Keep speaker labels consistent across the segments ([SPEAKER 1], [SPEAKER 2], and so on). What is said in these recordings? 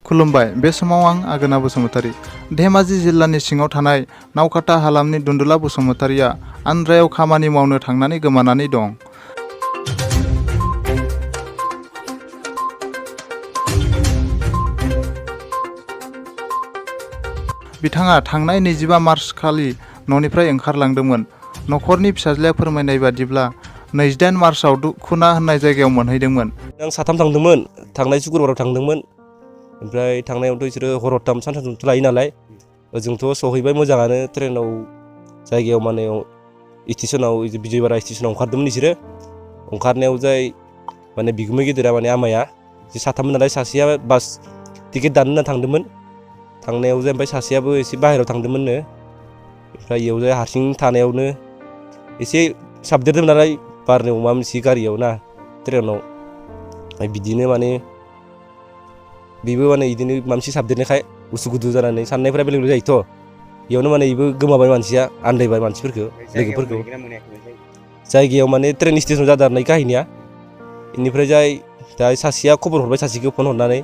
[SPEAKER 1] खुलुमबाय। बे समाव आं आगोना बसुमतारी। धेमाजि जिल्लानि सिङाव थानाय नावकाटा हालामनि दुन्दुला बसुमतारीया आन्द्रायाव खामानि मावनो थांनानै गोमानानै दं। बिथाङा थांनाय 25 मार्च खालि न'निफ्राय ओंखारलांदोंमोन। न'खरनि फिसाज्लाया फोरमायनाय बादिब्ला 28 मार्चआव दुखुना होननाय जायगायाव मोनहैदोंमोन।
[SPEAKER 2] आं साथाम थांदोंमोन, थांनाय शुक्रबाराव थांदोंमोन। ओमफ्राय थांनायावथ' बिसोरो हरथाम सानथामथ' लायो नालाय, ओजोंथ' सहैबाय मोजाङानो। ट्रेनाव जायगायाव माने स्टेसनाव बिजयवारा स्टेसनाव ओंखारदोंमोन बिसोरो। ओंखारनायाव जाय माने बिगुमै गेदेरा माने आमाया जे साथाममोन नालाय, सासेया बास टिकेट दाननो होनना थांदोंमोन। थांनायाव जाय ओमफ्राय सासेयाबो एसे बाहेरायाव थांदोंमोननो। ओमफ्राय इयाव जाय हारसिं थानायावनो एसे साबदेरदोंमोन नालाय, बारनो अमा मोनसे गारियाव ना ट्रेनाव। बिदिनो माने बेबो माने बिदिनो माबा मोनसे साबदेरनायखाय उसुखुथु जानानै साननायफोरा बेलेग बेलेग जायोथ'। बेयावनो माने बेबो गोमाबाय, मानसिया आन्दायबाय मानसिफोरखौ, लोगोफोरखौ। जायगायाव माने ट्रेन स्टेसन जादों आरो काहिनिया। बेनिफ्राय जाय दा सासेया खबर हरबाय, सासेखौ फन हरनानै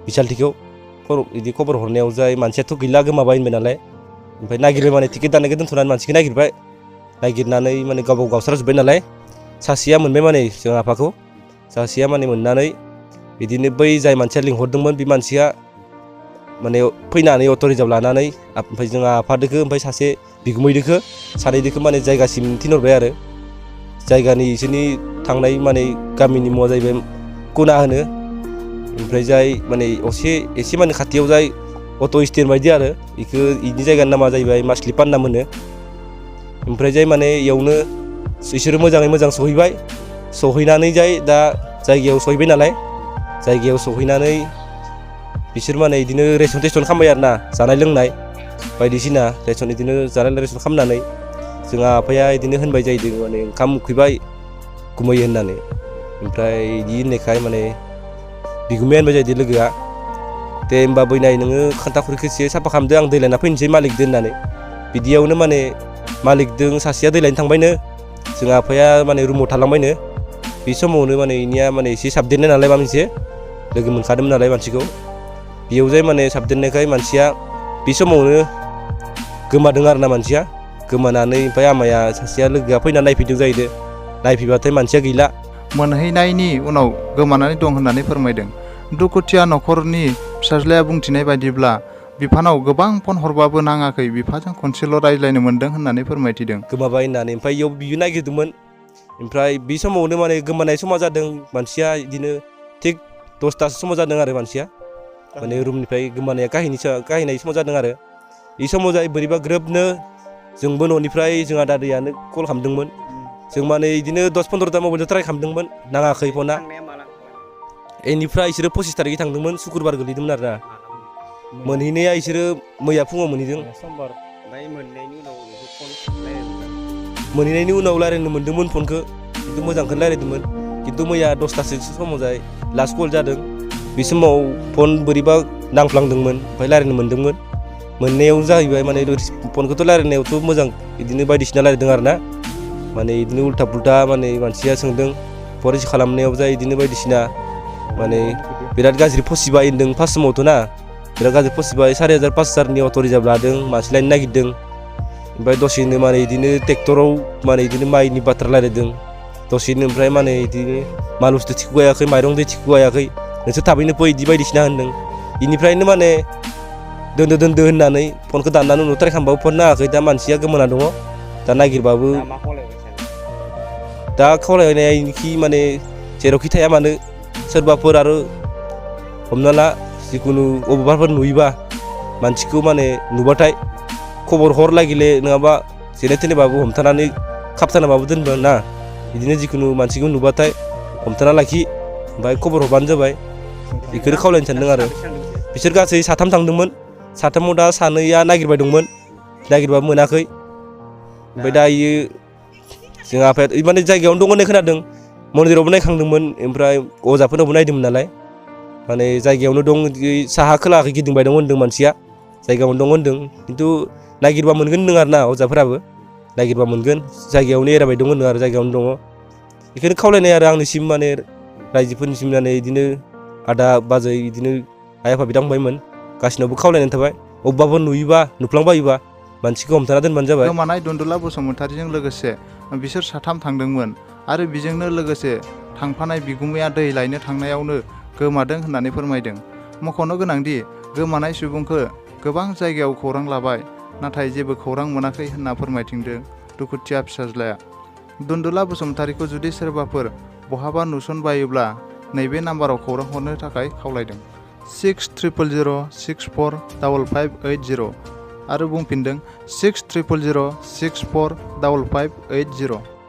[SPEAKER 2] बिसालथिखौ बिदि खबर हरनायाव जाय मानसियाथ' गैला, गोमाबाय होनबाय नालाय। ओमफ्राय नागिरबाय माने टिकेट दाननायखौ दोन्थ'नानै मानसिखौ नागिरबाय। नागिरनानै माने गाव गावस्राजोब्बाय नालाय। सासेया मोनबाय माने जों आफाखौ। सासेया माने मोननानै बिदिनो बै जाय मानसिया लिंहरदोंमोन बे मानसिया माने फैनानै अट' रिजार्भ लानानै, ओमफ्राय जोंहा आफादोखो ओमफ्राय सासे बिगुमैदोखो सानैदोखो माने जायगासिम थिनहरबाय आरो। जायगानि इसोरनि थांनाय माने गामिनि मुङा जाहैबाय कुना होनो। ओमफ्राय जाय माने एसे माने खाथियाव जाय अट' स्टेन्ड बायदि आरो, इनि जायगानि नामा जाहैबाय मासलिपान नाम होनो। ओमफ्राय जाय माने इयावनो बिसोरो मोजाङै मोजां सहैबाय। सहैनानै जाय दा जायगायाव सहैबाय नालाय, जायगायाव सहैनानै बिसोर माने बिदिनो रेसन टेसन खालामबाय आरो ना, जानाय लोंनाय बायदिसिना रेसन, बिदिनो जानाय रेसन खालामनानै जोंहा आफाया बिदिनो होनबाय जाहैदों माने ओंखाम उखैबाय गुमैयो होननानै। ओमफ्राय बिदि होननायखाय माने बिगुमाया होनबाय जाहैदों लोगोआ, दे होमबा बैनाय नोङो खान्था खुरैखौ एसे साफा खालामदो, आं दै लायना फैनोसै मालिकदो होननानै। बिदियावनो माने मालिकदों सासेया दै लायनो थांबायनो, जोंहा आफाया माने रुमाव थालांबायनो। बे समावनो माने इनिया माने एसे साबदेरनाय नालाय, माबा मोनसे लोगो मोनखादोंमोन नालाय मानसिखौ। बेयाव जाय माने साबदेरनायखाय मानसिया बे समावनो गोमादों आरो ना मानसिया। गोमानानै ओमफ्राय आमाया सासेया लोगोआ फैना नायफैदों जाहैदों। नायफैबाथाय मानसिया गैला।
[SPEAKER 1] मोनहैनायनि उनाव गोमानानै दं होननानै फोरमायदों। दुखुथिया न'खरनि फिसाज्लाया बुंथिनाय बायदिब्ला बिफानाव गोबां फन हरबाबो नाङाखै, बिफाजों खनसेल' रायज्लायनो मोन्दों होननानै फोरमायथिदों।
[SPEAKER 2] गोमाबाय होननानै ओमफ्राय इयाव बियो नागिरदोंमोन। ओमफ्राय बे समावनो माने गोमानाय समा जादों मानसिया बिदिनो थिग 10थासो समाव जादों आरो मानसिया माने रुमनिफ्राय गोमानाया काहिनाय समाव जादों आरो। बे समाव जाय बोरैबा ग्रोबनो जोंबो न'निफ्राय जोंहा दादैयानो कल खालामदोंमोन। जों माने बिदिनो 10-15ता मबाइलजों ट्राय खालामदोंमोन, नाङाखै फना। बेनिफ्राय बिसोरो 25 थारिखै थांदोंमोन, शुक्रबार गोलैदोंमोन आरो ना। मोनहैनाया बिसोरो मैया फुङाव मोनहैदों। मोनहैनायनि उनाव रायज्लायनो मोन्दोंमोन फनखौ, खिन्थु मोजांखौनो रायज्लायदोंमोन। खिन्थु मैया 10थासो समाव जाय लास्ट कल जादों, बे समाव फन बोरैबा नांफ्लांदोंमोन, ओमफ्राय रायज्लायनो मोन्दोंमोन। मोननायाव जाहैबाय माने फनखौथ' रायज्लायनायावथ' मोजां बिदिनो बायदिसिना रायज्लायदों आरो ना। माने बिदिनो उल्था पुल्था माने मानसिया सोंदों फरेस्ट खालामनायाव जाय बिदिनो बायदिसिना माने बिराद गाज्रि फसिबाय होनदों फार्स्ट समावथ' ना। बिराद गाज्रि फसिबाय, 4,000-5,000नि अट' रिजार्भ लादों, मानसि लायनो नागिरदों। ओमफ्राय दसेनो माने बिदिनो ट्रेक्टराव माने बिदिनो माइनि बाथ्रा रायज्लायदों। दसेनो ओमफ्राय माने बिदिनो माल बुस्थु थिखोहायाखै, माइरं दै थिखोहायाखै, नोंसोर थाबैनो फै बिदि बायदिसिना होनदों। बेनिफ्रायनो माने दोनदो होननानै फनखौ दाननानै उनाव ट्राय खालामबाबो फन नाङाखै। दा मानसिया गोमाना दङ। दा नागिरबाबो दा खावलायनायखि माने जेरावखि थाया मानो सोरबाफोर आरो हमना ला जिखुनु अबेबाफोर नुयोबा मानसिखौ माने नुबाथाय खबर हर लागिले, नङाबा जेने थेनेबाबो हमथानानै खाबथानाबाबो दोनबो ना। बिदिनो जिखुनु मानसिखौ नुबाथाय हमथाना लाखि, ओमफ्राय खबर हरबानो जाबाय। बेखौनो खावलायनो सानदों आरो। बिसोर गासै 3 थांदोंमोन। 3आव दा 2आ नागिरबाय दंमोन, नागिरबाबो मोनाखै। ओमफ्राय दा इयो जोंहा आफाया माने जायगायावनो दं होननाय खोनादों। मन्दिरावबो नायखांदोंमोन, ओमफ्राय अजाफोरनावबो नायदोंमोन नालाय। माने जायगायावनो दं, साहा खोलाखै गिदिंबाय दं होनदों मानसिया। जायगायावनो दं होनदों, खिन्थु नागिरबा मोनगोन होनदों आरो ना अजाफोराबो। नागिरबा मोनगोन, जायगायावनो एरायबाय दं होनदों आरो, जायगायावनो दङ। बेखौनो खावलायनाय आरो आंनिसिम माने रायजोफोरनिसिम माने बिदिनो आदा बाजै बिदिनो आइ आफा बिदा फंबायमोन गासिनावबो खावलायनाय थाबाय अबेबाबो नुयोबा नुफ्लांबायोबा मानसिखौ हमथाना दोनबानो जाबाय।
[SPEAKER 1] गोमानाय दन्दुला बसुमतारीजों लोगोसे बिसोर साथाम थांदोंमोन आरो बेजोंनो लोगोसे थांफानाय बिगुमाया दै लायनो थांनायावनो गोमादों होननानै फोरमायदों। मख'नो गोनांदि गोमानाय सुबुंखौ गोबां जायगायाव खौरां लाबाय नाथाय जेबो खौरां मोनाखै होनना फोरमायथिंदों दुखुथिया फिसाज्लाया। दन्दुला बसुमतारीखौ जुदि सोरबाफोर बहाबा नुसनबायोब्ला नैबे नाम्बाराव खौरां हरनो थाखाय खावलायदों 6000064558 आरो बुंफिनदों 6000064558